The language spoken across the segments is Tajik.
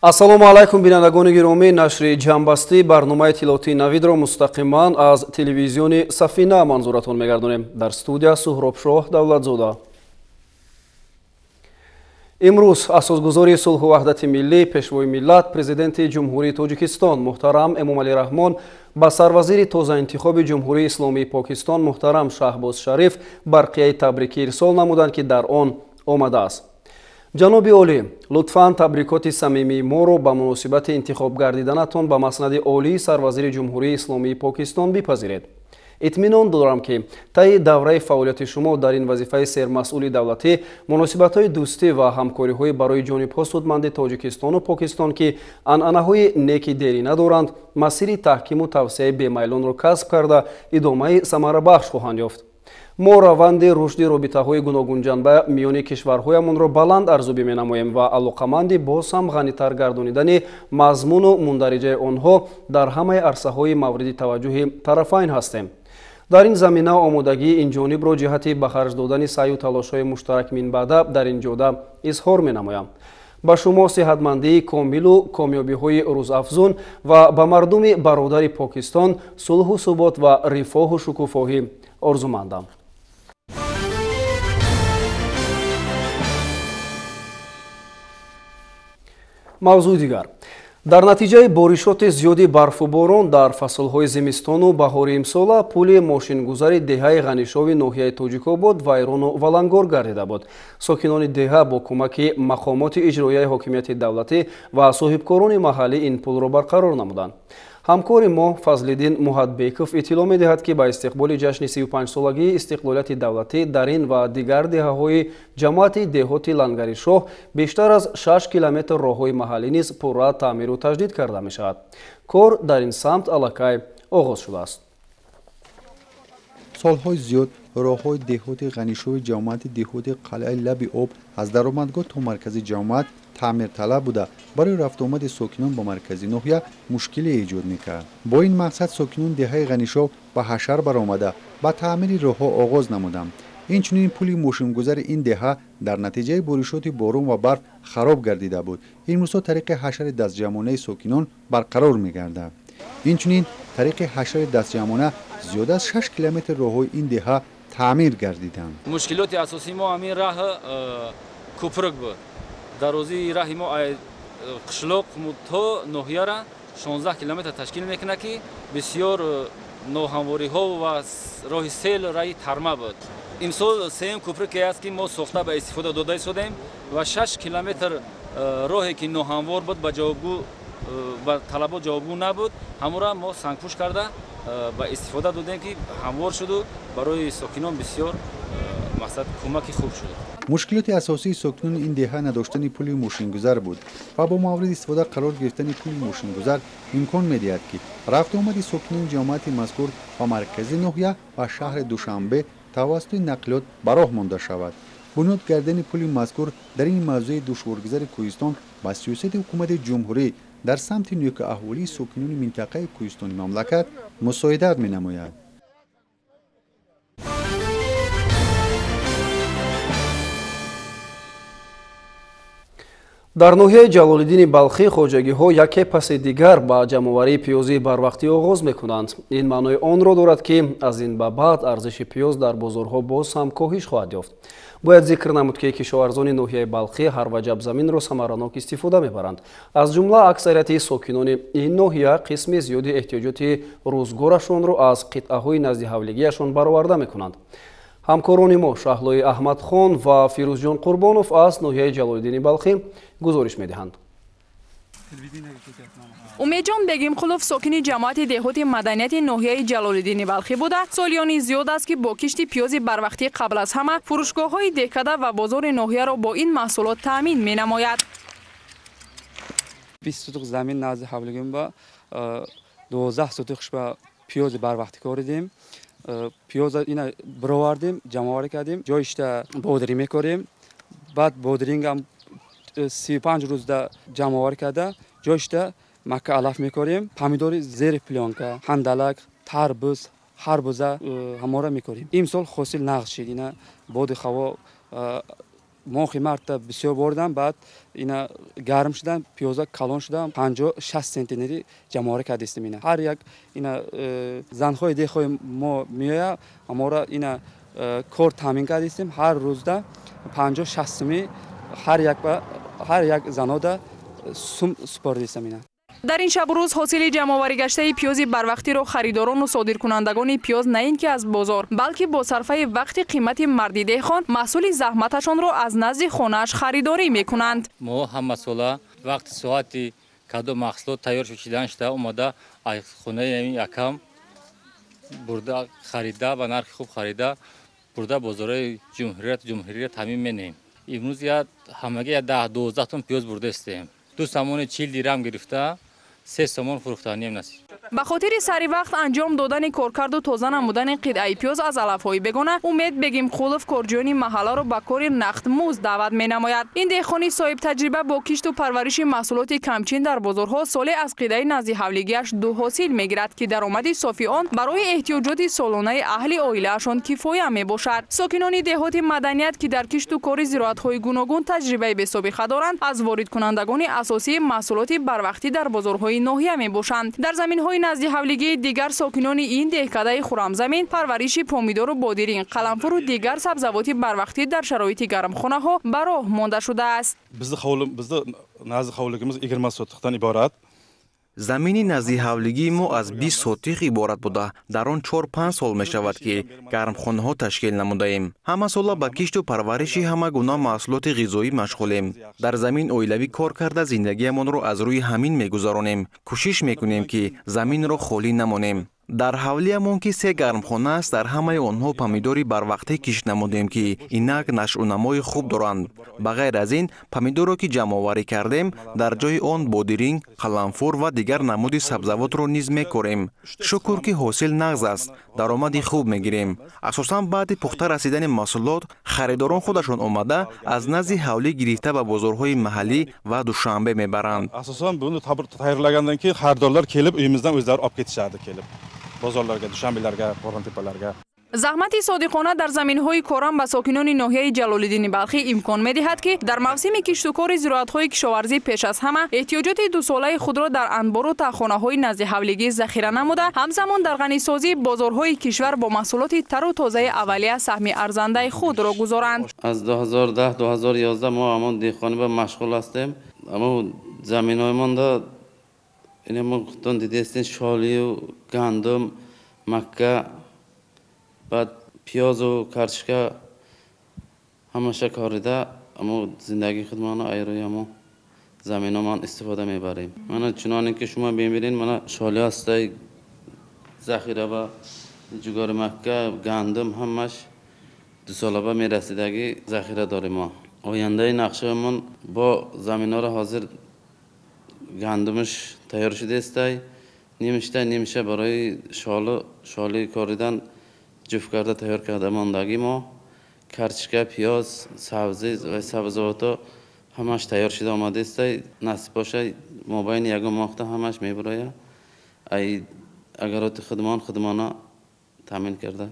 Ассалому алайкум, бинандагони гиромӣ. Нашри ҷамъбастии барномаи иттилоотии Навидро мустақиман аз телевизиони Сафина манзуратон мегардонем. Дар студия Суҳробшоҳ Давлатзода. Имрӯз асосгузори сулҳу ваҳдати миллӣ, пешвои миллат, президенти Ҷумҳурии Тоҷикистон муҳтарам Эмомалӣ Раҳмон ба сарвазири тозаинтихоби Ҷумҳурии Исломии Покистон муҳтарам Шаҳбоз Шариф барқияи табрикӣ ирсол намуданд, ки дар он омадааст: Ҷаноби олӣ, лутфан табрикоти самимии моро ба муносибати интихоб гардиданатон ба маснади олии сарвазири Ҷумҳурии Исломии Покистон бипазиред. Итминон дорам, ки таи давраи фаъолияти шумо дар ин вазифаи сермасъули давлатӣ муносибатҳои дӯстӣ ва ҳамкориҳои барои ҷонибҳо судманди Тоҷикистону Покистон, ки анъанаҳои неки дерина доранд, масири таҳкиму тавсеаи бемайлонро касб карда, идомаи самарабахш хоҳанд ёфт. Мо раванди рушди робитаҳои гуногунҷанба миёни кишварҳоямонро баланд арзубӣ менамоем ва алоқаманди боз ҳам ғанитар гардонидани мазмуну мундариҷаи онҳо дар ҳамаи арсаҳои мавриди таваҷҷӯҳи тарафайн ҳастем. Дар ин замина омодагии ин ҷонибро ҷиҳати ба харҷ додани саъю талошҳои муштарак минбаъда дар ин ҷода изҳор менамоям. Ба шумо сиҳатмандии комилу комёбиҳои рӯзафзун ва ба мардуми бародари Покистон сулҳу субот ва рифоҳу шукуфоҳӣ орзумандам. Мавзӯи дигар. Дар натиҷаи боришоти зиёди барфу борон дар фаслҳои зимистону баҳори имсола пули мошингузари деҳаи Ғанишови ноҳияи Тоҷикобод вайрону валангор гардида буд. Сокинони деҳа бо кӯмаки мақомоти иҷроияи ҳокимияти давлатӣ ва соҳибкорони маҳаллӣ ин пулро барқарор намуданд. Ҳамкори мо Фазлиддин Муҳатбеков иттилоъ медиҳад, ки ба истиқболи ҷашни 35-солагии истиқлолияти давлатӣ дар ин ва дигар деҳаҳои ҷамоати деҳоти Лангаришоҳ бештар аз 6 километр роҳҳои маҳаллӣ низ пурра таъмиру таҷдид карда мешавад. Кор дар ин самт аллакай оғоз шудааст. Солҳои зиёд роҳҳои деҳоти Ғанишови ҷамоати деҳоти қалъаи Лаби Об аз даромадгоҳ то маркази ҷамоат таъмирталаб буда, барои рафтуомади сокинон ба маркази ноҳия мушкиле эҷод мекард. Бо ин мақсад сокинони деҳаи Ғанишов ба ҳашар баромада, ба таъмири роҳҳо оғоз намуданд. Инчунин пули мошингузари ин деҳа дар натиҷаи боришоти борон ва барф хароб гардида буд. Имрӯзҳо тариқи ҳашари дастҷамъонаи сокинон барқарор мегардад. Инчунин тариқи ҳашари дастҷамъона зиёда аз 6 километр роҳҳои ин деҳа таъмир гардиданд. Мушкилоти асосии мо ҳамин раҳ кӯпрук буд. Дарозии раҳи мо қишлоқ то ноҳияра 16 километр ташкил мекунад, ки бисёр ноҳамвориҳо ва роҳи сел, раҳи тарма буд. Имсол сеюм кӯпруке аст, ки мо сохта ба истифода дода истодем ва 6 километр роҳе, ки ноҳамвор буд, ба ҷавобгӯ ба талабот ҷавобгӯ набуд, ҳамонро мо сангпӯш карда ба истифода додем, ки ҳамвор шуду барои сокинон бисёр мақсад кӯмаки хуб шуд. Мушкилоти асосии сокинони ин деҳа надоштани пули мошингузар буд ва бо мавриди истифода қарор гирифтани пули мошингузар имкон медиҳад, ки рафтуомади сокинони ҷамоати мазкур ба маркази ноҳия ва шаҳри Душанбе тавассути нақлиёт ба роҳ монда шавад. Бунёд гардани пули мазкур дар ин мавзӯи душворгузари кӯҳистон ба сиёсати ҳукумати ҷумҳурӣ дар самти некӯаҳволии сокинони минтақаи кӯҳистони мамлакат мусоидат менамояд. Дар ноҳияи Ҷалолиддини Балхӣ хоҷагиҳо яке паси дигар ба ҷамъоварии пиёзи барвақтӣ оғоз мекунанд. Ин маънои онро дорад, ки аз ин ба баъд арзиши пиёз дар бозорҳо боз ҳам коҳиш хоҳад ёфт. Бояд зикр намуд, ки кишоварзони ноҳияи Балхӣ ҳар ваҷаб заминро самаранок истифода мебаранд. Аз ҷумла аксарияти сокинони ин ноҳия қисми зиёди эҳтиёҷоти рӯзгорашонро аз қитъаҳои назди ҳавлигиашон бароварда мекунанд. Ҳамкорони мо Шаҳлои Аҳмадхон ва Фирӯзҷон Қурбонов аз ноҳияи Ҷалолиддини Балхӣ гузориш медиҳанд. Умедҷон Бегимқулов сокини ҷамоати деҳоти Маданияти ноҳияи Ҷалолиддини Балхӣ буда, солиёни зиёд аст, ки бо кишти пиёзи барвақтӣ қабл аз ҳама фурӯшгоҳҳои деҳкада ва бозори ноҳияро бо ин маҳсулот таъмин менамояд. 20 сотуқ замин назди ҳавлигим ба 12 сотуқш ба пиёзи барвақтӣ коридем. Пиёза ина бировардем, ҷамъоварӣ кардем, ҷоишта бодиринг мекорем. Баъд бодирингам 35 рӯзда ҷамъоварӣ карда, ҷоишта макка алаф мекорем, помидори зери плёнка, ҳандалак, тарбуз, харбуза ҳамора мекорем. Имсол ҳосил нағз шид. Ина боди ҳаво Моҳи марта бисёр боридам, баъд ина гарм шудан, пиёза калон шудан, 50-60 сентнери ҷамъоварӣ кардистем. Ина ҳар як ина занҳои деҳҳои мо меояд, моро ина кор таъмин кардистем. Ҳар рӯзда 50-60 суми ҳар як занода сум супоридистем ина. Дар ин шабу рӯз ҳосили ҷамъоварӣ гаштаи пиёзи барвақтиро харидорону содиркунандагони пиёз на ин ки аз бозор, балки бо сарфаи вақти қимати марди деҳқон маҳсули заҳматашонро аз назди хонааш харидорӣ мекунанд. Мо ҳамасола вақти соати кадом маҳсулот тайёр шудан шуда омада аз хонаи якам бурда харида, ба нархи хуб харида бурда бозорҳои ҷумҳурият таъмин менем. Имрӯз ҳамагӣ 10-12 тонн пиёз бурда истем. 2 сомони 40 дирам гирифта, 3 сомон фурӯхтанием насиб. Ба хотири сари вақт анҷом додани коркарду тоза намудани қитъаи пиёз аз алафҳои бегона, Умед Бегимқулов корҷӯёни маҳалларо ба кори нақдмузд даъват менамояд. Ин деҳқони соҳибтаҷриба бо кишту парвариши маҳсулоти камчин дар бозорҳо соле аз қитъаи назди ҳавлигиаш 2 ҳосил мегирад, ки даромади софи он барои эҳтиёҷоти солонаи аҳли оилаашон кифоя мебошад. Сокинони деҳоти Маданият, ки дар кишту кори зироатҳои гуногун таҷрибаи бесобиқа доранд, аз воридкунандагони асосии маҳсулоти барвақтӣ дар бозорҳои ноҳия мебошанд. Дар заминҳои назди ҳавлигии дигар сокинони ин деҳкадаи хурамзамин парвариши помидору бодиринг, қаламфуру дигар сабзавоти барвақтӣ дар шароити гармхонаҳо ба роҳ монда шудааст. Bizni назди ҳавлигimiz 20 сотиқдан иборат. Замини наздиҳавлигии мо аз 20 сотиқ иборат буда, дар он 4-5 сол мешавад, ки гармхонаҳо ташкил намудаем. Ҳамасола ба кишту парвариши ҳама гуна маҳсулоти ғизоӣ машғулем. Дар замин оилавӣ кор карда зиндагиамонро аз рӯи ҳамин мегузаронем. Кӯшиш мекунем, ки заминро холӣ намонем. Дар ҳавлиамон, ки 3 гармхона аст, дар ҳамаи онҳо помидори барвақтӣ кишт намудем, ки инак нашъунамои хуб доранд. Ба ғайр аз ин, помидорро ки ҷамъоварӣ кардем, дар ҷои он бодиринг, қаламфур ва дигар намуди сабзавотро низ мекорем. Шукр, ки ҳосил нағз аст, даромади хуб мегирем. Асосан баъди пухта расидани маҳсулот харидорон худашон омада аз назди ҳавлӣ гирифта ба бозорҳои маҳаллӣ ва Душанбе мебаранд. Асосан buni tayyorlagandan keyin xaridorlar kelib uyimizdan o'zlari olib ketishadi, kelib bozorlarga, Dushanbelarga, Qo'rg'ontepalarga. Заҳмати содиқона дар заминҳои корам ба сокинони ноҳияи Ҷалолиддини Балхӣ имкон медиҳад, ки дар мавсими киштукори зироатҳои кишоварзӣ пеш аз ҳама эҳтиёҷоти дусолаи худро дар анбору таҳхонаҳои наздиҳавлигӣ захира намуда, ҳамзамон дар ғанисозии бозорҳои кишвар бо маҳсулоти тару тозаи аввалия саҳми арзандаи худро гузоранд. Аз 2010-2011 мо ҳамон деҳқонӣ ба машғул ҳастем. Аммо заминҳоямонда ина мо худтон дидестен шолию гандум, макка, баъд пиёзу карчка ҳамаша корида, аммо зиндагии худмона айрӯи ҳамо заминомон истифода мебарем. Мана чуноне ки шумо мебинед, мана шоли ҳастай захира ва ҷугори макка, гандум ҳамаш дусолаба мерасидагӣ захира дорем мо. Ояндаи нақшаамон бо заминҳоро ҳозир гандумаш тайёр шудаестай, нимишта нимиша барои шоли коридан ҷуфт карда тайёр карда мондагӣ мо. Карчка, пиёз, сабзӣ ва сабзавото ҳамаш тайёр шуда омадаестай. Насиб боша, мобайни ягон моҳта ҳамаш мебурояд. Ай агароти худмон худмона таъмин карда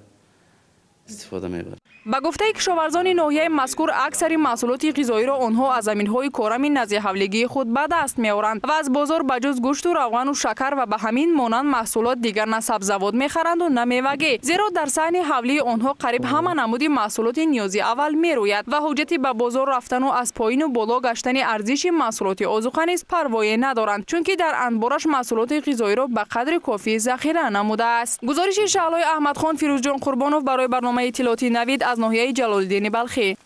истифода мебарем. Ба гуфтаи кишоварзони ноҳияи мазкур, аксари маҳсулоти ғизоиро онҳо аз заминҳои корами наздиҳавлигии худ ба даст меоранд ва аз бозор ба ҷуз гӯшту равғану шакар ва ба ҳамин монанд маҳсулот дигар на сабзавот мехаранду на мевагӣ, зеро дар саҳни ҳавлии онҳо қариб ҳама намуди маҳсулоти ниёзи аввал мерӯяд ва ҳуҷҷати ба бозор рафтану аз поину боло гаштани арзиши маҳсулоти озуқа низ парвое надоранд, чунки дар анбораш маҳсулоти ғизоиро ба қадри кофӣ захира намудааст. Гузориши Шаҳлои Аҳмадхон, Фирӯзҷон Қурбонов барои барномаи иттилоотии Навид аз ноҳияи Ҷалолиддини Балхӣ.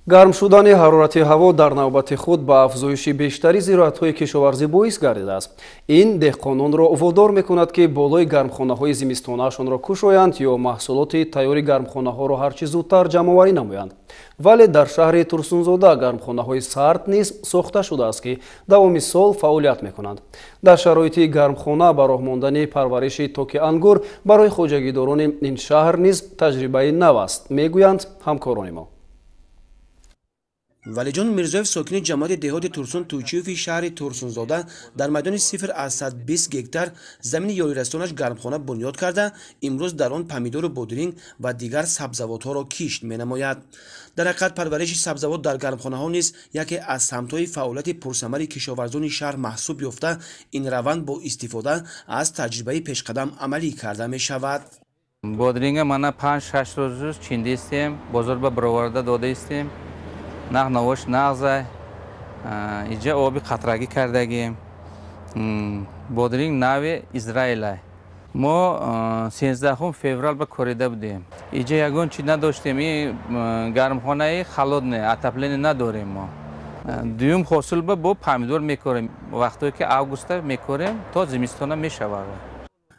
Гарм шудани ҳарорати ҳаво дар навбати худ ба афзоиши бештари зироатҳои кишоварзӣ боис гардидааст. Ин деҳқононро водор мекунад, ки болои гармхонаҳои зимистонаашонро кушоянд ё маҳсулоти тайёри гармхонаҳоро ҳарчи зудтар ҷамъоварӣ намоянд. Вале дар шаҳри Турсунзода гармхонаҳои сард низ сохта шудааст, ки давоми сол фаъолият мекунанд. Дар шароити гармхона ба роҳ мондани парвариши токи ангур барои хоҷагидорони ин шаҳр низ таҷрибаи нав аст, мегӯянд ҳамкорони мо. Валиҷон Мирзоев, сокини ҷамоати деҳоти Турсун Туйчиёви шаҳри Турсунзода, дар майдони 0,20 гектар замини ёрирасонаш гармхона бунёд карда, имрӯз дар он помидору бодиринг ва дигар сабзавотҳоро кишт менамояд. Дар ҳақиқат, парвариши сабзавот дар гармхонаҳо низ яке аз самтҳои фаъолияти пурсамари кишоварзони шаҳр маҳсуб ёфта, ин раванд бо истифода аз таҷрибаи пешқадам амалӣ карда мешавад. Бодиринга мана 5-6 рӯз чиндистем, бозор ба бароварда додаистем. Нағ навош нағзай, иҷа оби қатрагӣ кардагим. Бодиринг нави Израилай. Мо 13 феврал ба корида будем. Иҷа ягон чи надоштем, и гармхонаи холодне, отопление надорем мо. Дуюм ҳосил ба бо помидор мекорем. Вақтое ки августа мекорем, то зимистона мешавад.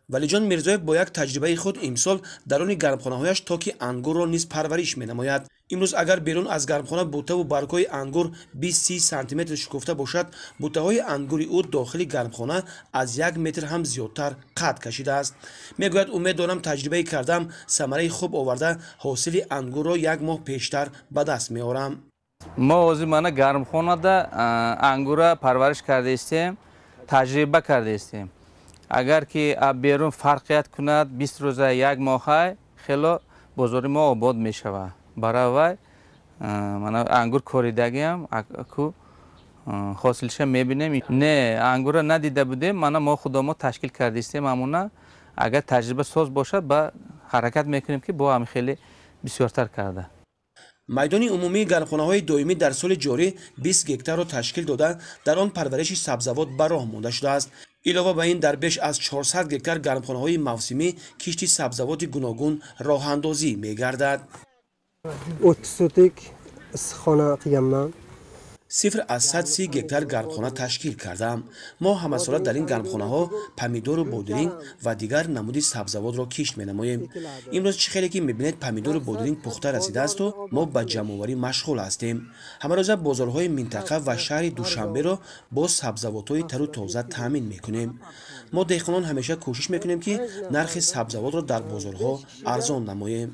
Валиҷон Мирзоев бо як таҷрибаи худ имсол даруни гармхонаҳояш токи ангурро низ парвариш менамояд. Имрӯз агар берун аз гармхона бутаву баргҳои ангур 20-30 сантиметр шукуфта бошад, бутаҳои ангури ӯ дохили гармхона аз 1 метр ҳам зиёдтар қад кашидааст. Мегӯяд, умед дорам таҷрибаи кардам самараи хуб оварда, ҳосили ангурро як моҳ пештар ба даст меорам. Мо ҳозир мана гармхонада ангура парвариш кардаистем, таҷриба кардаистем. Агар ки берун фарқият кунад, 20 рӯза як моҳай хело бозори мо обод мешавад. Баравай мана ангур коридагиам ку ҳосилша мебинем. Не, ангура надида будем, мана мо худомо ташкил кардистем амуна. Агар таҷриба соз бошад, ба ҳаракат мекунем ки бо ҳами хеле бисёртар карда. Майдони умумии гармхонаҳои доимӣ дар соли ҷорӣ 20 гектарро ташкил дода, дар он парвариши сабзавот ба роҳ монда шудааст. Илова ба ин, дар беш аз 400 гектар гармхонаҳои мавсимӣ кишти сабзавоти гуногун роҳандозӣ мегардад. 30 сотик issiqxona qilganman. 0,30 гектар гармхона ташкил кардам. Мо ҳамасола дар ин гармхонаҳо помидору бодиринг ва дигар намуди сабзавотро кишт менамоем. Имрӯз чӣ хеле ки мебинед, помидору бодиринг пухта расидаасту мо ба ҷамъоварӣ машғул ҳастем. Ҳамарӯза бозорҳои минтақа ва шаҳри Душанберо бо сабзавотҳои тару тоза таъмин мекунем. Мо деҳқонон ҳамеша кӯшиш мекунем, ки нархи сабзавотро дар бозорҳо арзон намоем.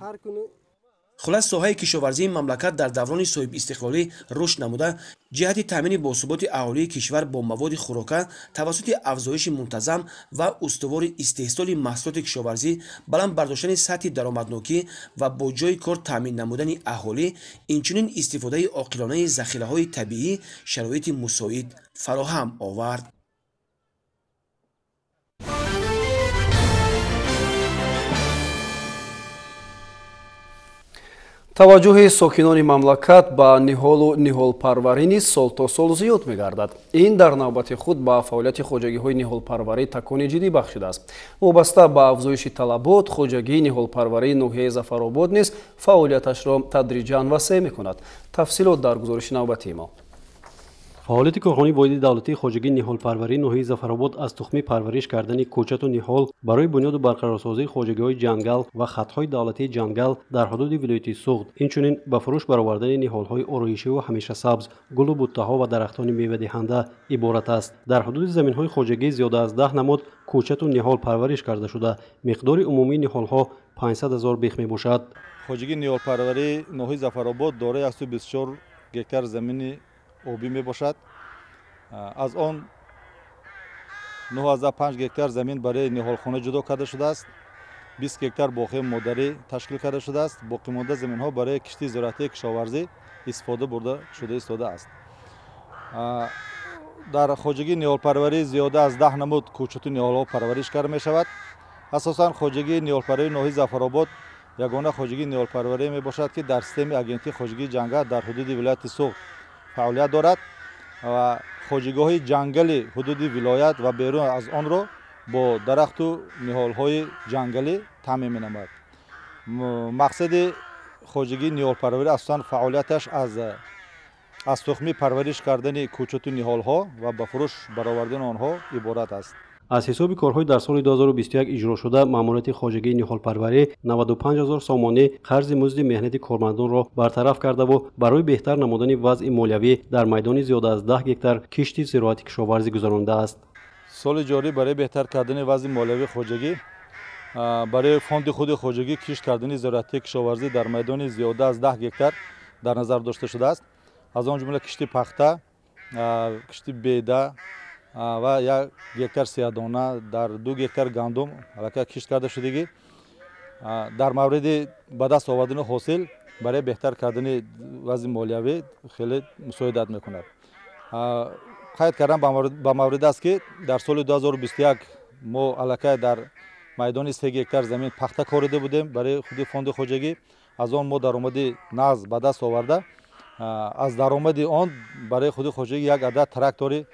Хулас, соҳаи кишоварзии мамлакат дар даврони соҳибистиқлолӣ рушд намуда, ҷиҳати таъмини босуботи аҳолии кишвар бо маводи хӯрока тавассути афзоиши мунтазам ва устувори истеҳсоли маҳсулоти кишоварзӣ, баланд бардоштани сатҳи даромаднокӣ ва бо ҷойи кор таъмин намудани аҳолӣ, инчунин истифодаи оқилонаи захираҳои табиӣ шароити мусоид фароҳам овард. Таваҷҷӯҳи сокинони мамлакат ба ниҳолу ниҳолпарварӣ низ сол то сол зиёд мегардад. Ин дар навбати худ ба фаъолияти хоҷагиҳои ниҳолпарварӣ такони ҷиддӣ бахшидааст. Вобаста ба афзоиши талабот, хоҷагии ниҳолпарварии ноҳияи Зафаробод низ фаъолияташро тадриҷан васеъ мекунад. Тафсилот дар гузориши навбатии мо. Фаъолияти корхонаи воҳиди давлатии хоҷагии ниҳолпарварии ноҳияи Зафаробод аз тухмӣ парвариш кардани кӯчату ниҳол барои бунёду барқарорсозии хоҷагиҳои ҷангал ва хатҳои давлатии ҷангал дар ҳудуди вилояти Суғд, инчунин ба фурӯш баровардани ниҳолҳои ороишиву ҳамешасабз, гулу буттаҳо ва дарахтони мевадиҳанда иборат аст. Дар ҳудуди заминҳои хоҷагӣ зиёда аз 10 намуд кӯчату ниҳол парвариш карда шуда, миқдори умумии ниҳолҳо 500 000 бех мебошад. Хоҷагии ниҳолпарварии ноҳияи Зафаробод дорои 124 гектар замини обӣ мебошад. Аз он 9,5 гектар замин барои ниҳолхона ҷудо карда шудааст, 20 гектар боғи модарӣ ташкил карда шудааст. Боқимонда заминҳо барои кишти зироатии кишоварзӣ истифода бурда шуда истодааст. Дар хоҷагии ниҳолпарварӣ зиёда аз 10 намуд кӯчату ниҳолҳо парвариш карда мешавад. Асосан хоҷагии ниҳолпарварии ноҳияи Зафаробод ягона хоҷагии ниҳолпарварӣ мебошад, ки дар системаи агентии хоҷагии ҷангал дар ҳудуди вилояти Суғд фаъолият дорад ва хоҷагиҳои ҷангали ҳудуди вилоят ва берун аз онро бо дарахту ниҳолҳои ҷангалӣ таъмин менамояд. Мақсади хоҷагии ниҳолпарварӣ асосан фаъолияташ аз тухмӣ парвариш кардани кӯчату ниҳолҳо ва ба фурӯш баровардани онҳо иборат аст. Аз ҳисоби корҳои дар соли 2021 иҷрошуда, маъмурияти хоҷагии ниҳолпарварӣ 95 000 сомонӣ қарзи музди меҳнати кормандонро бартараф кардаву барои беҳтар намудани вазъи молиявӣ дар майдони зиёда аз 10 гектар кишти зироати кишоварзӣ гузарондааст. Соли ҷорӣ барои беҳтар кардани вазъи молиявии хоҷагӣ барои фонди худи хоҷагӣ кишт кардани зироатии кишоварзӣ дар майдони зиёда аз 10 гектар дар назар дошта шудааст. Аз он ҷумла кишти пахта, кишти беда ва 1 гектар сиядона, дар 2 гектар гандум аллакай кишт карда шудагӣ. Дар мавриди ба даст овардани ҳосил барои беҳтар кардани вазъи молиявӣ хеле мусоидат мекунад. Қайд кардан ба маврид аст, ки дар соли 2021 мо аллакай дар майдони 3 гектар замин пахта корида будем барои худи фонди хоҷагӣ. Аз он мо даромади нағз ба даст оварда, аз даромади он барои худи хоҷагӣ як адад трактори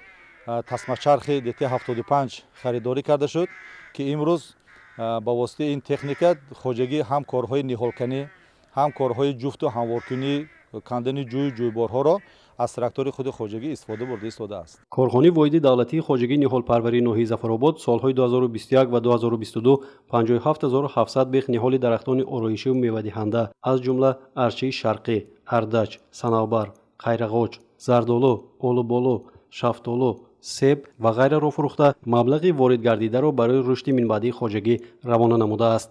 тасмачархи ДТ-75 харидорӣ карда шуд, ки имрӯз ба воситаи ин техника хоҷагӣ ҳам корҳои ниҳолканӣ, ҳам корҳои ҷуфту ҳамворкунӣ, кандани ҷӯю ҷӯйборҳоро аз трактори худи хоҷагӣ истифода бурда истодааст. Корхонаи воҳиди давлатии хоҷагии ниҳолпарварии ноҳияи Зафаробод солҳои 2021 ва 2022 57700 бех ниҳоли дарахтони ороишию мевадиҳанда, аз ҷумла арчаи шарқӣ, ардач, санавбар, қайрағоч, зардолу, олуболу, шафтолу, себ ва ғайраро фурӯхта, маблағи воридгардидаро барои рушди минбаъдии хоҷагӣ равона намудааст.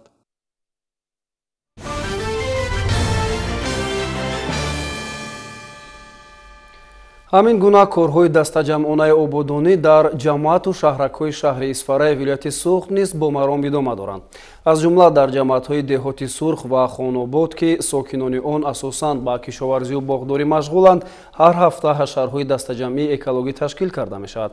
Ҳамин гуна корҳои дастаҷамъонаи ободонӣ дар ҷамоату шаҳракҳои шаҳри Исфараи вилояти Суғд низ бо маром идома доранд. Аз ҷумла дар ҷамоатҳои деҳоти Сурх ва Хонобод, ки сокинони он асосан ба кишоварзию боғдорӣ машғуланд, ҳар ҳафта ҳашарҳои дастаҷамъии экологӣ ташкил карда мешавад.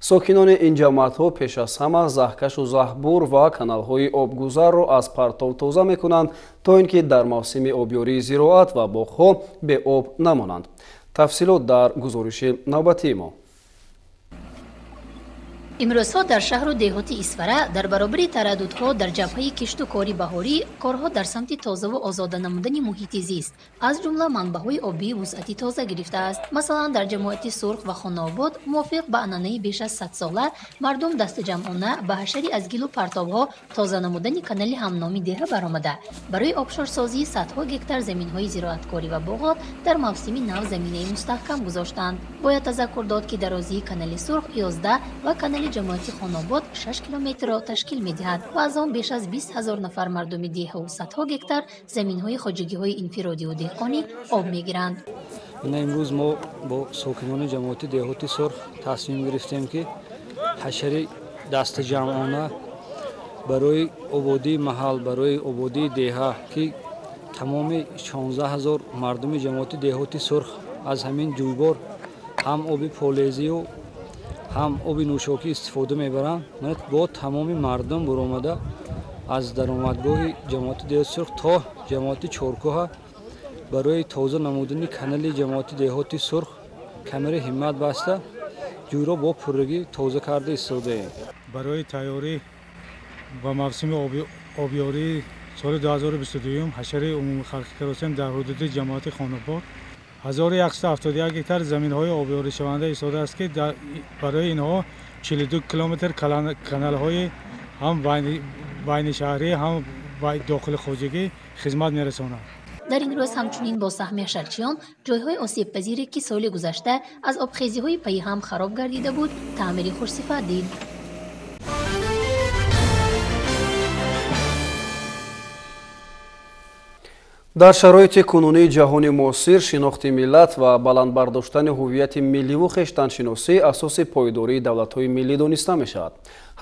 Сокинони ин ҷамоатҳо пеш аз ҳама заҳкашу заҳбур ва каналҳои обгузарро аз партов тоза мекунанд, то ин ки дар мавсими обёрии зироат ва боғҳо беоб намонанд. Тафсилот дар гузориши навбатии мо. Имрӯзҳо дар шаҳру деҳоти Исфара дар баробари тараддудҳо дар ҷабҳаи кишту кори баҳорӣ, корҳо дар самти тозаву озода намудани муҳити зист, аз ҷумла манбаъҳои обии вусъати тоза гирифтааст. Масалан, дар ҷамоати Сурх ва Хонобод мувофиқ ба анъанаи беш аз 100 сола мардум дастаҷамъона ба ҳашари аз гилу партовҳо тоза намудани канали ҳамноми деҳа баромада, барои обшорсозии садҳо гектар заминҳои зироаткорӣ ва боғот дар мавсими нав заминаи мустаҳкам гузоштанд. Бояд тазаккур дод, ки дарозии канали Сурх 11 ва канали ҷамоати Хонобод 6 километрро ташкил медиҳад ва аз он беш аз 20 ҳазор нафар мардуми деҳаву садҳо гектар заминҳои хоҷагиҳои инфиродиву деҳқонӣ об мегиранд. Ина имрӯз мо бо сокинони ҷамоати деҳоти Сурх тасмим гирифтем, ки ҳашари дастаҷамъона барои ободии маҳал, барои ободии деҳа, ки тамоми 16 ҳазор мардуми ҷамоати деҳоти Сурх аз ҳамин ҷӯйбор ҳам оби полезию ҳам оби нӯшокӣ истифода мебаранд, бо тамоми мардум буромада аз даромадгоҳи ҷамоати деҳоти Сурх то ҷамоати Чоркӯҳа барои тоза намудани канали ҷамоати деҳоти Сурх камари ҳиммат баста ҷӯйро бо пуррагӣ тоза карда истодаем. Барои тайёрӣ ба мавсими обёрии соли 2022 ҳашари умумихалқӣ каросем дар ҳудуди ҷамоати Хонобод 1171 гектар заминҳои обёришаванда истодааст, ки барои инҳо 42 километр каналҳои ҳам байнишаҳрӣ, ҳам дохили хоҷагӣ хизмат мерасонанд. Дар ин рӯз ҳамчунин бо саҳми ҳашарчиён ҷойҳои осебпазире, ки соли гузашта аз обхезиҳои пайҳам хароб гардида буд, таъмири хушсифат дид. Дар шароити кунунии ҷаҳони муосир шинохти миллат ва баланд бардоштани ҳуввияти милливу хештаншиносӣ асоси пойдории давлатҳои миллӣ дониста мешавад.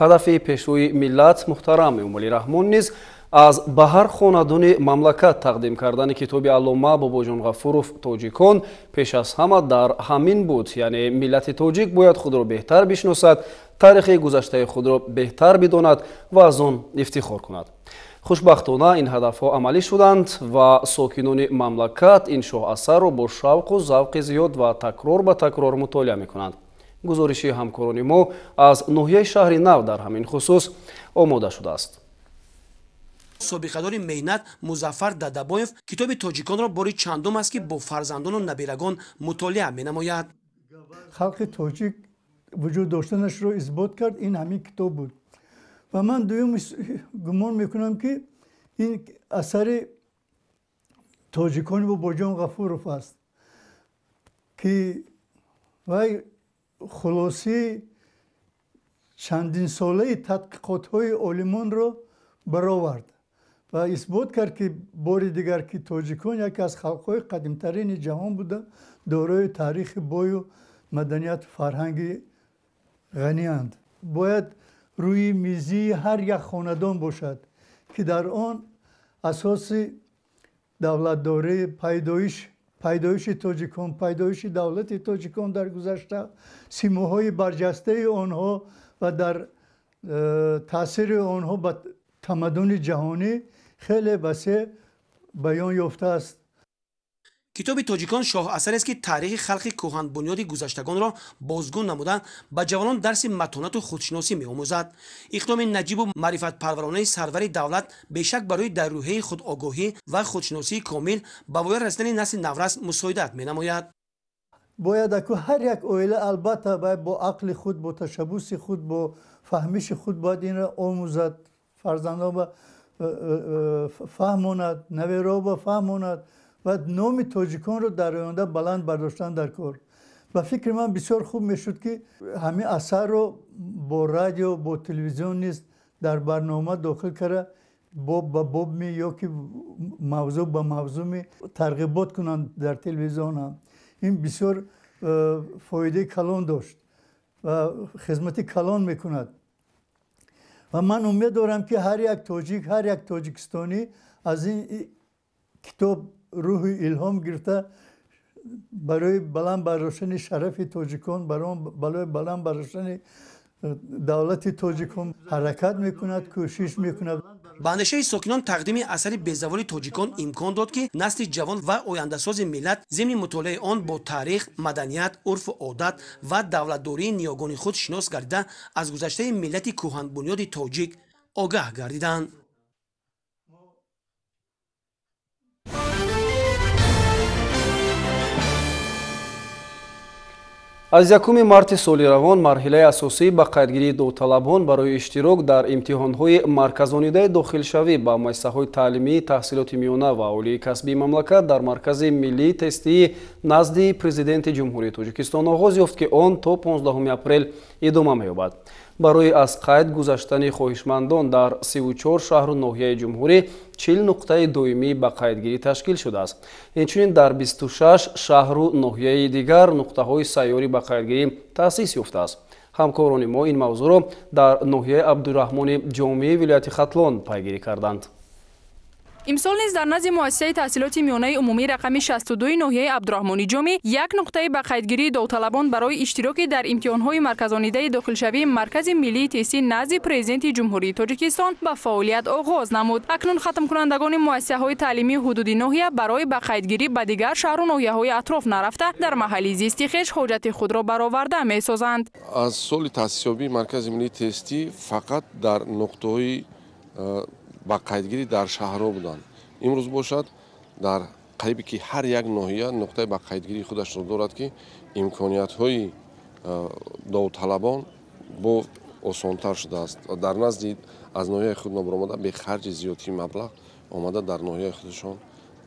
Ҳадафи пешвои миллат муҳтарам Эмомалӣ Раҳмон низ аз ба ҳар хонадони мамлакат тақдим кардани китоби аллома Бобоҷон Ғафуров «Тоҷикон» пеш аз ҳама дар ҳамин буд, яъне миллати тоҷик бояд худро беҳтар бишносад, таърихи гузаштаи худро беҳтар бидонад ва аз он ифтихор кунад. Хушбахтона ин ҳадафҳо амалӣ шуданд ва сокинони мамлакат ин шоҳасарро бо шавқу завқи зиёд ва такрор ба такрор мутолиа мекунанд. Гузориши ҳамкорони мо аз ноҳияи шаҳри нав дар ҳамин хусус омода шудааст. Собиқадори меҳнат Музаффар Дадабоев китоби тоҷиконро бори чандум аст, ки бо фарзандону набирагон мутолиа менамояд. Халқи тоҷик вуҷуд доштанашро исбот кард, ин ҳамин китоб буд. Ва ман дуюм гумон мекунам, ки ин асари тоҷикони Бобоҷон Ғафуров аст, ки вай хулосаи чандинсолаи тадқиқотҳои олимонро баровард Ва исбот кард, ки бори дигар, ки тоҷикон яке аз халқҳои қадимтарини ҷаҳон буда, дорои таърихи бою маданияту фарҳанги ғаниянд. Бояд рӯи мизии ҳар як хонадон бошад, ки дар он асоси давлатдорӣ, пайдоиши тоҷикон, пайдоиши давлати тоҷикон дар гузашта, симоҳои барҷастаи онҳо ва дар таъсири онҳо ба тамаддуни ҷаҳонӣ хеле васеъ баён ёфтааст. Китоби тоҷикон шоҳасарест, ки таърихи халқи кӯҳанбунёди гузаштагонро бозгун намуда, ба ҷавонон дарси матонату худшиносӣ меомӯзад. Иқдоми наҷибу маърифатпарваронаи сарвари давлат бешак барои дар рӯҳияи худогоҳӣ ва худшиносии комил ба воя расидани насли наврас мусоидат менамояд. Бояд аку ҳар як оила албатта бояд бо ақли худ, бо ташаббуси худ, бо фаҳмиши худ бояд инро омӯзад, фарзандон фаҳмонад, навероба фаҳмонад ва номи тоҷиконро дар оянда баланд бардоштан дар кор. Ба фикри ман бисёр хуб мешуд, ки ҳамин асарро бо радио, бо телевизион низ дар барнома дохил карда, боб ба бобми ё ки мавзӯъ ба мавзӯъми тарғибот кунанд дар телевизион ҳам. Ин бисёр фоидаи калон дошт ва хизмати калон мекунад. Ва ман умед дорам, ки ҳар як тоҷик, ҳар як тоҷикистонӣ аз ин китоб рӯҳи илҳом гирифта, барои баланд бардоштани шарафи тоҷикон, барои баланд бардоштани давлати тоҷикон ҳаракат мекунад, кӯшиш мекунад. Ба андешаи сокинон, тақдими асари безаволи тоҷикон имкон дод, ки насли ҷавон ва ояндасози миллат зимни мутолиаи он бо таърих, маданият, урфу одат ва давлатдории ниёгони худ шинос гардида, аз гузаштаи миллати кӯҳанбунёди тоҷик огаҳ гардиданд. Аз 1 марти соли равон марҳилаи асосӣ ба қайдгирии довталабон барои иштирок дар имтиҳонҳои марказонидаи дохилшавӣ ба муассисаҳои таълимӣ, таҳсилоти миёна ва олии касбии мамлакат дар Маркази миллии тестии назди Президенти Ҷумҳурии Тоҷикистон оғоз ёфт, ки он то 15 апрел идома меёбад. Барои аз қайд гузаштани хоҳишмандон дар 34 шаҳру ноҳияи ҷумҳурӣ 40 нуқтаи доимӣ ба қайдгирӣ ташкил шудааст. Инчунин дар 26 шаҳру ноҳияи дигар нуқтаҳои сайёрӣ ба қайдгирӣ таъсис ёфтааст. Ҳамкорони мо ин мавзӯъро дар ноҳияи Абдураҳмони Ҷомии вилояти Хатлон пайгирӣ карданд. Имсол низ дар назди муассисаи таҳсилоти миёнаи умумӣ рақами 62 ноҳияи Абдураҳмони Ҷомӣ як нуқтаи ба қайдгирии довталабон барои иштироки дар имтиҳонҳои марказонидаи дохилшавии Маркази миллии тестӣ назди Президенти Ҷумҳурии Тоҷикистон ба фаъолият оғоз намуд. Акнун хатмкунандагони муассисаҳои таълимии ҳудуди ноҳия барои ба қайдгирӣ ба дигар шаҳру ноҳияҳои атроф нарафта, дар маҳалли зисти хеш ҳоҷати худро бароварда месозанд. Аз соли таъсисёбии Маркази миллии тестӣ фақат дар нуқтаҳои ба қайдгирӣ дар шаҳрҳо буданд. Имрӯз бошад, дар қарибе ки ҳар як ноҳия нуқтаи ба қайдгирии худашро дорад, ки имкониятҳои довталабон бо осонтар шудааст. Дар назди аз ноҳияи худ нобаромада, бе харҷи зиёдии маблағ омада дар ноҳияи худашон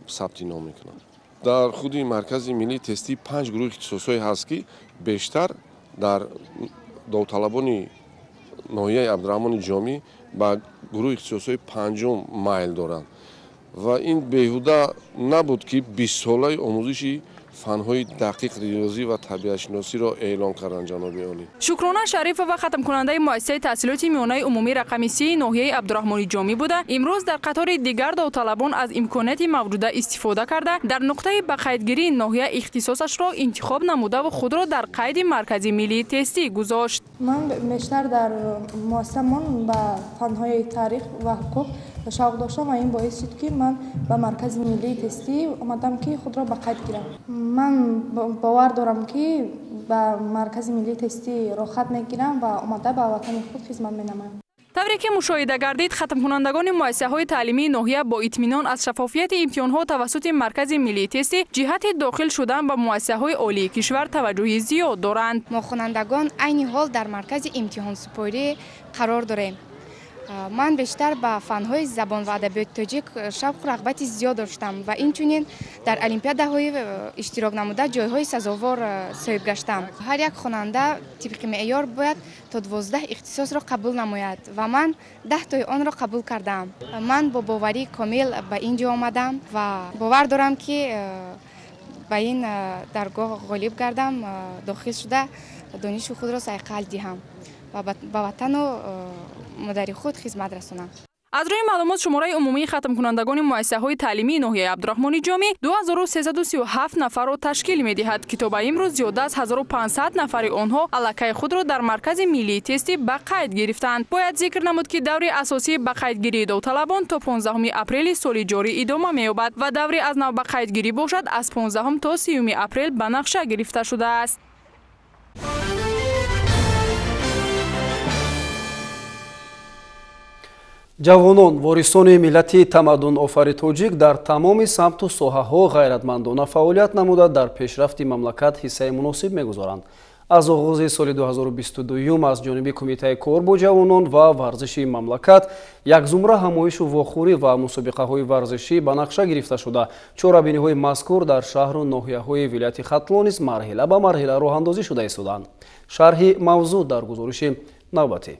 сабти ном мекунанд. Дар худи Маркази миллии тестӣ 5 гурӯҳи ихтисосҳое ҳаст, ки бештар дар довталабони ноҳияи Абдураҳмони Ҷомӣ ба гурӯҳи ихтисосҳои панҷум майл доранд. Ва ин беҳуда набуд, ки 20-солаи омӯзиши фанҳои дақиқ, риёзӣ ва табиатшиносиро эълон карданд ҷаноби олӣ. Шукрона Шарифова хатмкунандаи муассисаи таҳсилоти миёнаи умумӣ рақами 30 ноҳияи Абдураҳмони Ҷомӣ буда, имрӯз дар қатори дигар довталабон аз имконияти мавҷуда истифода карда, дар нуқтаи ба қайдгирии ноҳия ихтисосашро интихоб намудаву худро дар қайди Маркази миллии тестӣ гузошт. Ман бештар дар муассисамон ба фанҳои таърих ва ҳуқуқ шавқ доштам ва ин боис шуд, ки ман ба Маркази миллии тестӣ омадам, ки худро ба қайд гирам. Ман бовар дорам, ки ба Маркази миллии тестӣ роҳхат мегирам ва омада ба ватани худ хизмат менамоям. Тавре ки мушоҳида гардид, хатмкунандагони муассисаҳои таълимии ноҳия бо итминон аз шаффофияти имтиҳонҳо тавассути Маркази миллии тестӣ ҷиҳати дохил шудан ба муассисаҳои олии кишвар таваҷҷӯҳи зиёд доранд. Мо хонандагон айни ҳол дар маркази имтиҳонсупорӣ қарор дорем. Ман бештар ба фанҳои забон ва адабиёти тоҷик шавқу рағбати зиёд доштам ва инчунин дар олимпиадаҳои иштирок намуда ҷойҳои сазовор соҳиб гаштам. Ҳар як хонанда тибқи меъёр бояд то 12 ихтисосро қабул намояд ва ман 10 тои онро қабул кардам. Ман бо боварии комил ба ин ҷо омадам ва бовар дорам, ки ба ин даргоҳ ғолиб гардам, дохил шуда дониши худро сайқал диҳам ва ба ватану модари худ хизмат расонам. Аз рӯи маълумот, шумораи умумии хатмкунандагони муассисаҳои таълимии ноҳияи Абдураҳмони Ҷомӣ 2337 нафарро ташкил медиҳад, ки то ба имрӯз зиёда аз 1500 нафари онҳо аллакай худро дар Маркази миллии тестӣ ба қайд гирифтанд. Бояд зикр намуд, ки даври асосии ба қайдгирии довталабон то 15 апрели соли ҷорӣ идома меёбад ва даври аз нав ба қайдгирӣ бошад аз 15 то 30 апрел ба нақша гирифта шудааст. Ҷавонон, ворисони миллати тамаддунофари тоҷик, дар тамоми самту соҳаҳо ғайратмандона фаъолият намуда, дар пешрафти мамлакат ҳиссаи муносиб мегузоранд. Аз оғози соли 2022 аз ҷониби Кумитаи кор бо ҷавонон ва варзиши мамлакат як зумра ҳамоишу вохӯрӣ ва мусобиқаҳои варзишӣ ба нақша гирифта шуда, чорабиниҳои мазкур дар шаҳру ноҳияҳои вилояти Хатлон низ марҳила ба марҳила роҳандозӣ шуда истоданд. Шарҳи мавзӯъ дар гузориши навбатӣ.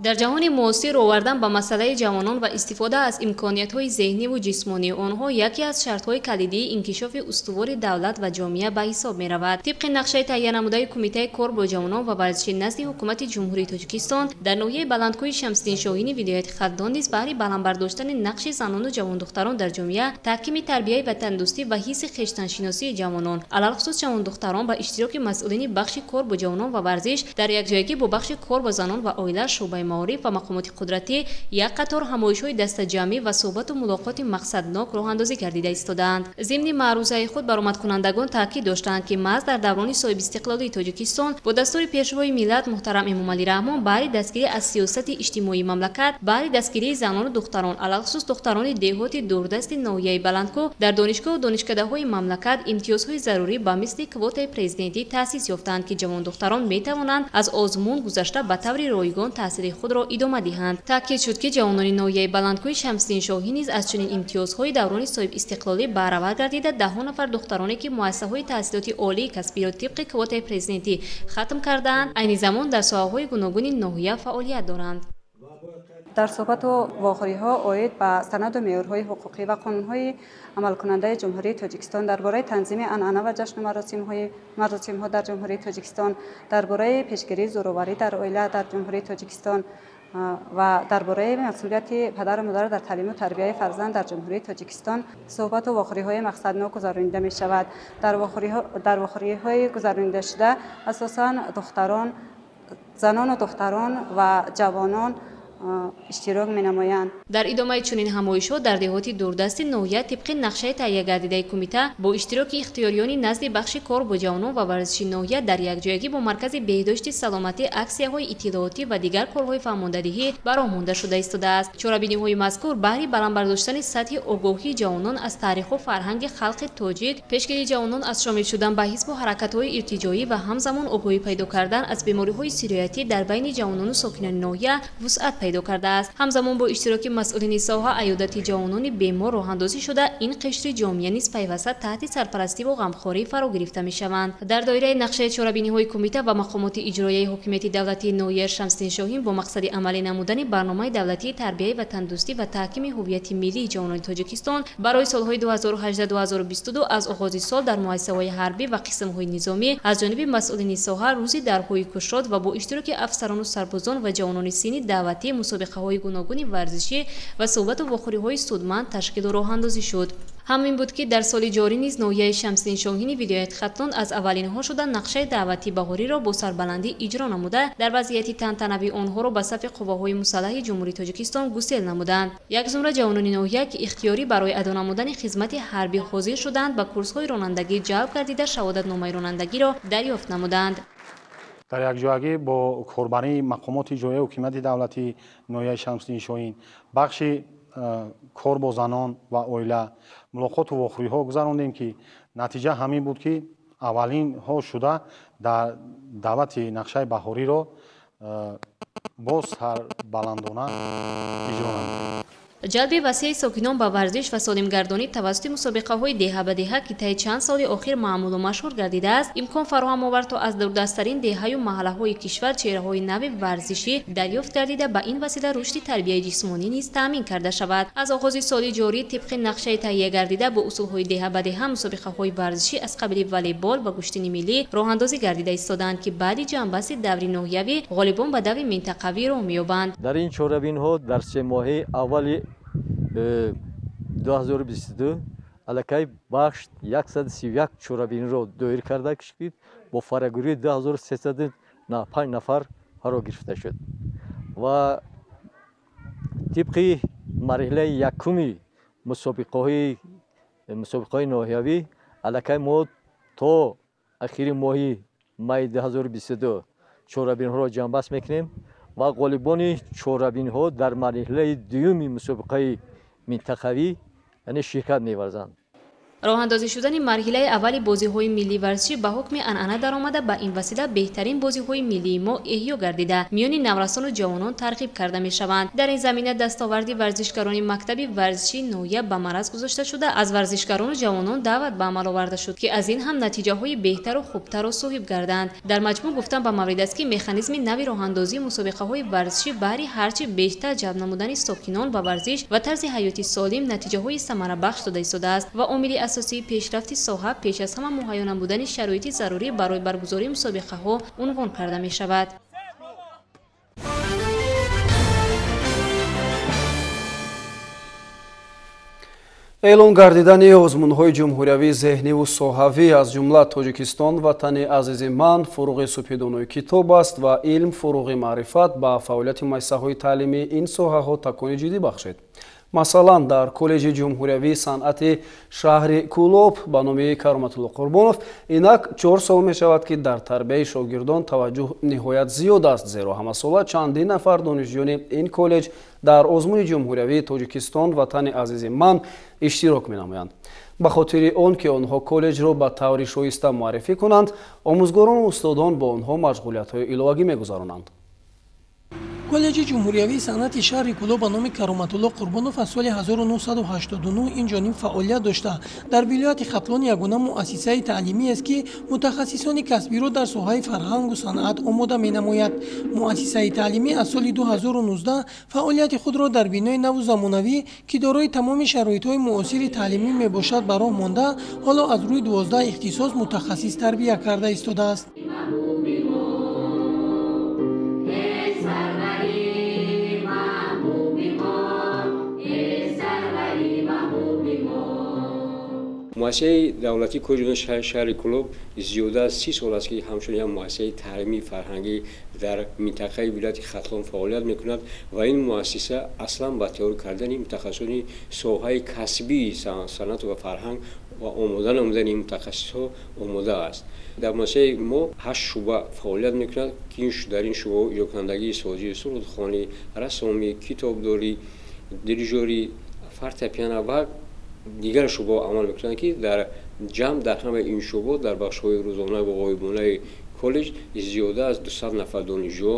Дар ҷаҳони муосир овардан ба масъалаи ҷавонон ва истифода аз имкониятҳои зеҳниву ҷисмонии онҳо яке аз шартҳои калидии инкишофи устувори давлат ва ҷомеа ба ҳисоб меравад. Тибқи нақшаи таҳиянамудаи Кумитаи кор бо ҷавонон ва варзиши назди Ҳукумати Ҷумҳурии Тоҷикистон дар ноҳияи Баландкӯҳи Шамсиддин Шоҳини вилояти Хатлон низ баҳри баланд бардоштани нақши занону ҷавондухтарон дар ҷомеа, таҳкими тарбияи ватандӯстӣ ва ҳисси хештаншиносии ҷавонон, алалхусус ҷавондухтарон ба иштироки масъулини бахши кор бо ҷавонон ва варзиш дар якҷоягӣ бо бахши кор бо занон ва оила, шӯъбаи маориф ва мақомоти қудратӣ як қатор ҳамоишҳои дастаҷамъӣ ва суҳбату мулоқоти мақсаднок роҳандозӣ гардида истодаанд. Зимни маърузаи худ баромадкунандагон таъкид доштанд, ки маҳз дар даврони соҳибистиқлолии Тоҷикистон бо дастури Пешвои миллат муҳтарам Эмомалӣ Раҳмон баҳри дастгирӣ аз сиёсати иҷтимоии мамлакат, баҳри дастгирии занону духтарон, алалхусус духтарони деҳоти дурдасти ноҳияи Баландкӯҳ дар донишгоҳу донишкадаҳои мамлакат имтиёзҳои зарурӣ ба мисли квотаи президентӣ таъсис ёфтанд, ки ҷавондухтарон метавонанд аз озмун гузашта ба таври ройгон таҳсили худро идома диҳанд. Таъкид шуд, ки ҷавонони ноҳияи Баландкӯҳи Шамсиддин Шоҳин низ аз чунин имтиёзҳои даврони соҳибистиқлолӣ баҳравар гардида, даҳҳо нафар духтароне, ки муассисаҳои таҳсилоти олии касбиро тибқи квотаи президентӣ хатм кардаанд, айни замон дар соҳаҳои гуногуни ноҳия фаъолият доранд. Дар суҳбату вохӯриҳо оид ба санаду меъёрҳои ҳуқуқӣ ва қонунҳои амалкунандаи Ҷумҳурии Тоҷикистон дар бораи танзими анъана ва ҷашну маросимҳо дар Ҷумҳурии Тоҷикистон, дар бораи пешгирии зӯроварӣ дар оила дар Ҷумҳурии Тоҷикистон ва дар бораи масъулияти падару модар дар таълиму тарбияи фарзанд дар Ҷумҳурии Тоҷикистон суҳбату вохӯриҳои мақсаднок гузаронида мешавад. Дар вохӯриҳои гузаронидашуда асосан занону духтарон ва ҷавонон иштирок менамоянд. Дар идомаи чунин ҳамоишҳо дар деҳоти дурдасти ноҳия тибқи нақшаи таҳиягардидаи кумита бо иштироки ихтиёриёни назди бахши кор бо ҷавонон ва варзиши ноҳия дар якҷоягӣ бо маркази беҳдошти саломатӣ аксияҳои иттилоотӣ ва дигар корҳои фаҳмондадиҳӣ ба роҳ монда шуда истодааст. Чорабиниҳои мазкур баҳри баланд бардоштани сатҳи огоҳии ҷавонон аз таъриху фарҳанги халқи тоҷик, пешгирии ҷавонон аз шомил шудан ба ҳизбу ҳаракатҳои иртиҷоӣ ва ҳамзамон огоҳӣ пайдо кардан аз бемориҳои сироятӣ дар байни ҷавонону сокинони ноҳия вусъат пайдо кардааст. Ҳамзамон бо иштироки масъулини соҳа аёдати ҷавонони бемор роҳандозӣ шуда, ин қишри ҷомеа низ пайваста таҳти сарпарастиву ғамхорӣ фаро гирифта мешаванд. Дар доираи нақшаи чорабиниҳои кумита ва мақомоти иҷроияи ҳокимияти давлатии ноҳияи Шамсиддин Шоҳин бо мақсади амалӣ намудани барномаи давлатии тарбияи ватандӯстӣ ва таҳкими ҳуввияти миллии ҷавонони Тоҷикистон барои солҳои 2018-2022 аз оғози сол дар муассисаҳои ҳарбӣ ва қисмҳои низомӣ аз ҷониби масъулини соҳа рӯзи дарҳои кушод ва бо иштироки афсарону сарбозон ва ҷавонони синни даъватӣ мусобиқаҳои гуногуни варзишӣ ва суҳбату вохӯриҳои судманд ташкилу роҳандозӣ шуд. Ҳамин буд, ки дар соли ҷорӣ низ ноҳияи Шамсиддин Шоҳини вилояти Хатлон аз аввалинҳо шуда нақшаи даъвати баҳориро бо сарбаландӣ иҷро намуда, дар вазъияти тантанавӣ онҳоро ба сафи қувваҳои мусаллаҳи Ҷумҳурии Тоҷикистон гусел намуданд. Як зумра ҷавонони ноҳия, ки ихтиёрӣ барои адо намудани хизмати ҳарбӣ ҳозир шуданд, ба курсҳои ронандагӣ ҷалб гардида шаҳодатномаи ронандагиро дарёфт намуданд. Дар якҷоягӣ бо корбарии мақомоти иҷроияи ҳукумати давлатии ноҳияи Шамсиддин Шоҳин, бахши кор бо занон ва оила мулоқоту вохӯриҳо гузарондем, ки натиҷа ҳамин буд, ки аввалинҳо шуда дар даъвати нақшаи баҳориро Боз сарбаландона иҷро намоем. Ҷалби васеи сокинон ба варзиш ва солимгардонӣ тавассути мусобиқаҳои деҳа ба деҳа, ки таи чанд соли охир маъмулу машҳур гардидааст, имкон фароҳам овард, то аз дурдасттарин деҳаю маҳаллаҳои кишвар чеҳраҳои нави варзишӣ дарёфт гардида, ба ин васила рушди тарбияи ҷисмонӣ низ таъмин карда шавад. Аз оғози соли ҷорӣ тибқи нақшаи таҳия гардида бо усулҳои деҳа ба деҳа мусобиқаҳои варзишӣ аз қабили волейбол ва гӯштини миллӣ роҳандозӣ гардида истодаанд, ки баъди ҷамъбасти даври ноҳиявӣ ғолибон ба даври минтақавӣ роҳ меёбанд. Дар ин чорабинҳо дар семоҳаи аввали 2022 аллакай бахш 131 чорабиниро доир карда ки бо фарогирии 2305 нафар фаро гирифта шуд ва тибқи марҳилаи якуми мусобиқаҳои ноҳиявӣ аллакай мо то ахири моҳи майи 2022 чорабиниҳоро ҷамъбаст мекунем ва ғолибони чорабиниҳо дар марҳилаи дуюми мусобиқаи минтақавӣ, яъне ширкат меварзанд. Роҳандозӣ шудани марҳилаи аввали бозиҳои миллии варзишӣ ба ҳукми анъана даромада, ба ин васила беҳтарин бозиҳои миллии мо эҳё гардида, миёни наврасону ҷавонон тарғиб карда мешаванд. Дар ин замина дастоварди варзишгарони мактаби варзишии ноҳия ба мараз гузошта шуда, аз варзишгарону ҷавонон даъват ба амал оварда шуд, ки аз ин ҳам натиҷаҳои беҳтару хубтарро соҳиб гарданд. Дар маҷмӯъ гуфтан ба маврид аст, ки механизми нави роҳандозии мусобиқаҳои варзишӣ баҳри ҳарчи бештар ҷалб намудани сокинон ба варзиш ва тарзи ҳаёти солим натиҷаҳои самарабахш дода истодааст ва омили асосии пешрафти соҳа пеш аз ҳама муҳайё намудани шароити зарурӣ барои баргузории мусобиқаҳо унвон карда мешавад. Эълон гардидани озмунҳои ҷумҳуриявии зеҳниву соҳавӣ, аз ҷумла Тоҷикистон ватани азизи ман, фуруғи супидонои китоб аст ва илм фуруғи маърифат ба фаъолияти муассисаҳои таълимии ин соҳаҳо такони ҷиддӣ бахшид. Масалан, дар коллеҷи ҷумҳуриявии санъати шаҳри Кӯлоб ба номи Кароматулло Қурбонов инак 4 сол мешавад, ки дар тарбияи шогирдон таваҷҷӯҳ ниҳоят зиёд аст, зеро ҳамасола чандин нафар донишҷӯёни ин коллеҷ дар озмуни ҷумҳуриявии Тоҷикистон ватани азизи ман иштирок менамоянд. Ба хотири он ки онҳо коллеҷро ба таври шоиста муаррифӣ кунанд, омӯзгорону устодон бо онҳо машғулиятҳои иловагӣ мегузаронанд. Коллеҷи ҷумҳуриявии санъати шаҳри Кӯлоб ба номи Кароматулло Қурбонов аз соли 1989 инҷониб фаъолият дошта, дар вилояти Хатлон ягона муассисаи таълимиест, ки мутахассисони касбиро дар соҳаи фарҳангу санъат омода менамояд. Муассисаи таълимӣ аз соли 2019 фаъолияти худро дар бинои наву замонавӣ, ки дорои тамоми шароитҳои муосири таълимӣ мебошад, ба роҳ монда, ҳоло аз рӯи 12 ихтисос мутахассис тарбия карда истодааст. Муассисаи давлатии коллеҷи шаҳри Кӯлоб зиёда аз 30 сол аст, ки ҳамчун як муассисаи таълимии фарҳангӣ дар минтақаи вилояти Хатлон фаъолият мекунад ва ин муассиса аслан ба тайёр кардани мутахассисони соҳаи касбии санъату ва фарҳанг ва омода намудани ин мутахассисҳо омода аст. Дар муассисаи мо 8 шӯъба фаъолият мекунад, ки дар ин шӯъбаҳо иҷрокунандагии созӣ, сурудхонӣ, рассомӣ, китобдорӣ, дирижорӣ, фортепиано ва дигар шӯъбаҳо амал мекунанд, ки дар ҷамъ дар ҳамаи ин шӯъбаҳо дар бахшҳои рӯзона ва ғоибонаи коллеҷ зиёда аз 200 нафар донишҷӯ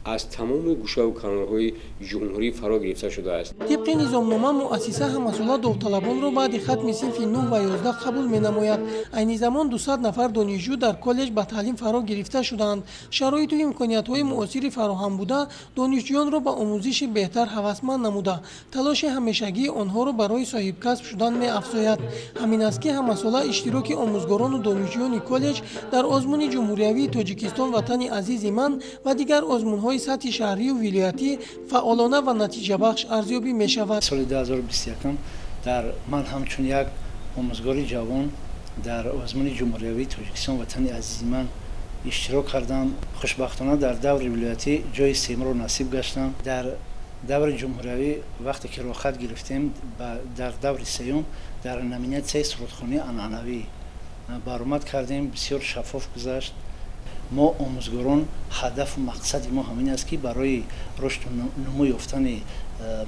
аз тамоми гӯшаву канорҳои ҷумҳурӣ фаро гирифта шудааст. Тибқи низомнома муассиса ҳамасола довталабонро баъди хатми синфи 9 ва 11 қабул менамояд. Айни замон 200 нафар донишҷӯ дар коллеҷ ба таълим фаро гирифта шудаанд. Шароиту имкониятҳои муосири фароҳам буда донишҷӯёнро ба омӯзиши беҳтар ҳавасманд намуда, талоши ҳамешагии онҳоро барои соҳибкасб шудан меафзояд. Ҳамин аст, ки ҳамасола иштироки омӯзгорону донишҷӯёни коллеҷ дар озмуни ҷумҳуриявии Тоҷикистон ватани азизи ман ва дигар озмунҳои сатҳи шаҳрию вилоятӣ фаъолона ва натиҷабахш арзёбӣ мешавад. Соли 2021 дар ман ҳамчун як омӯзгори ҷавон дар озмуни ҷумҳуриявии Тоҷикистон ватани азизи ман иштирок кардам. Хушбахтона дар даври вилоятӣ ҷои сеюмро насиб гаштам. Дар даври ҷумҳуриявӣ вақте ки роҳхат гирифтем, дар даври сеюм дар номинатсияи сурудхонии анъанавӣ баромад кардем. Бисёр шаффоф гузашт. Мо омӯзгорон ҳадафу мақсади мо ҳамин аст, ки барои рушду нумӯ ёфтани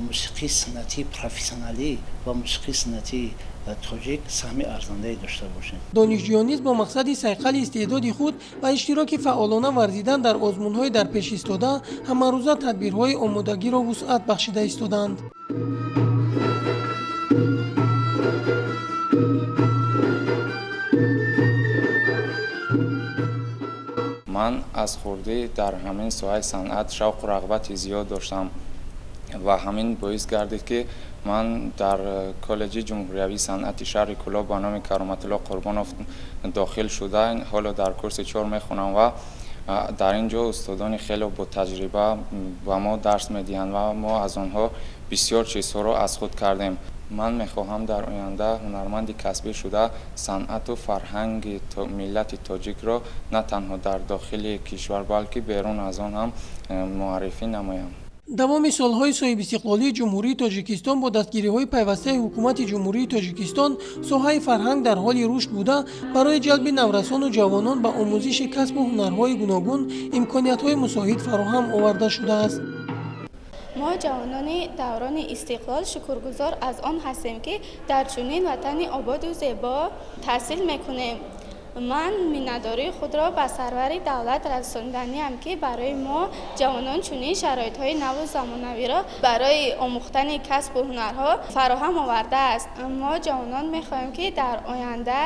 мусиқии санъатии профессионалӣ ва мусиқии санъатии тоҷик саҳми арзандае дошта бошем. Донишҷӯён низ бо мақсади сайқали истеъдоди худ ва иштироки фаъолона варзидан дар озмунҳои дар пеш истода ҳамарӯза тадбирҳои омодагиро вусъат бахшида истодаанд. Ман аз хурдӣ дар ҳамин соҳаи санъат шавқу рағбати зиёд доштам ва ҳамин боис гардид, ки ман дар коллеҷи ҷумҳуриявии санъати шаҳри Кӯлоб ба номи Кароматулло Қурбонов дохил шуда, ҳоло дар курси 4 мехонам ва дар ин ҷо устодони хеле ботаҷриба ба мо дарс медиҳанд ва мо аз онҳо бисёр чизҳоро аз худ кардем. Ман мехоҳам дар оянда ҳунарманди касбӣ шуда санъату фарҳанги миллати тоҷикро на танҳо дар дохили кишвар, балки берун аз он ҳам муаррифӣ намоям. Давоми солҳои соҳибистиқлолии Ҷумҳурии Тоҷикистон бо дастгириҳои пайвастаи ҳукумати Ҷумҳурии Тоҷикистон соҳаи фарҳанг дар ҳоли рушд буда, барои ҷалби наврасону ҷавонон ба омӯзиши касбу ҳунарҳои гуногун имкониятҳои мусоид фароҳам оварда шудааст. Мо ҷавонони даврони истиқлол шукргузор аз он ҳастем, ки дар чунин ватани ободу зебо таҳсил мекунем. Ман миннатдории худро ба сарвари давлат расонданиам, ки барои мо ҷавонон чунин шароитҳои наву замонавиро барои омӯхтани касбу ҳунарҳо фароҳам овардааст. Мо ҷавонон мехоҳем, ки дар оянда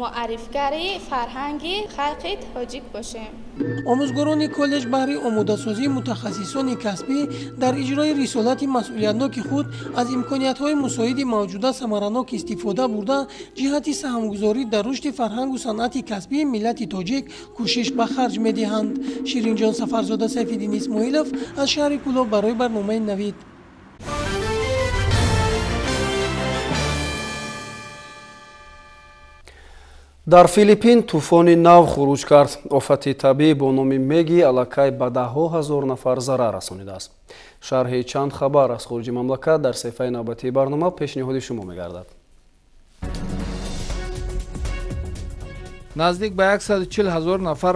муаррифгари фарҳанги халқи тоҷик бошем. Омӯзгорони коллеҷ баҳри омодасозии мутахассисони касбӣ дар иҷрои рисолати масъулиятноки худ аз имкониятҳои мусоиди мавҷуда самаранок истифода бурда, ҷиҳати саҳмгузорӣ дар рушди фарҳангу санъати касбии миллати тоҷик кӯшиш ба харҷ медиҳанд. Ширинҷон Сафарзода, Сайфиддин Исмоилов аз шаҳри Кӯлоб барои барномаи Навид. Дар Филиппин тӯфони нав хуруҷ кард. Офати табиӣ бо номи Меги аллакай ба даҳҳо ҳазор нафар зарар расонидааст. Шарҳи чанд хабар аз хориҷи мамлакат дар саҳифаи навбатии барнома пешниҳоди шумо мегардад. Наздик ба 140 ҳазор нафар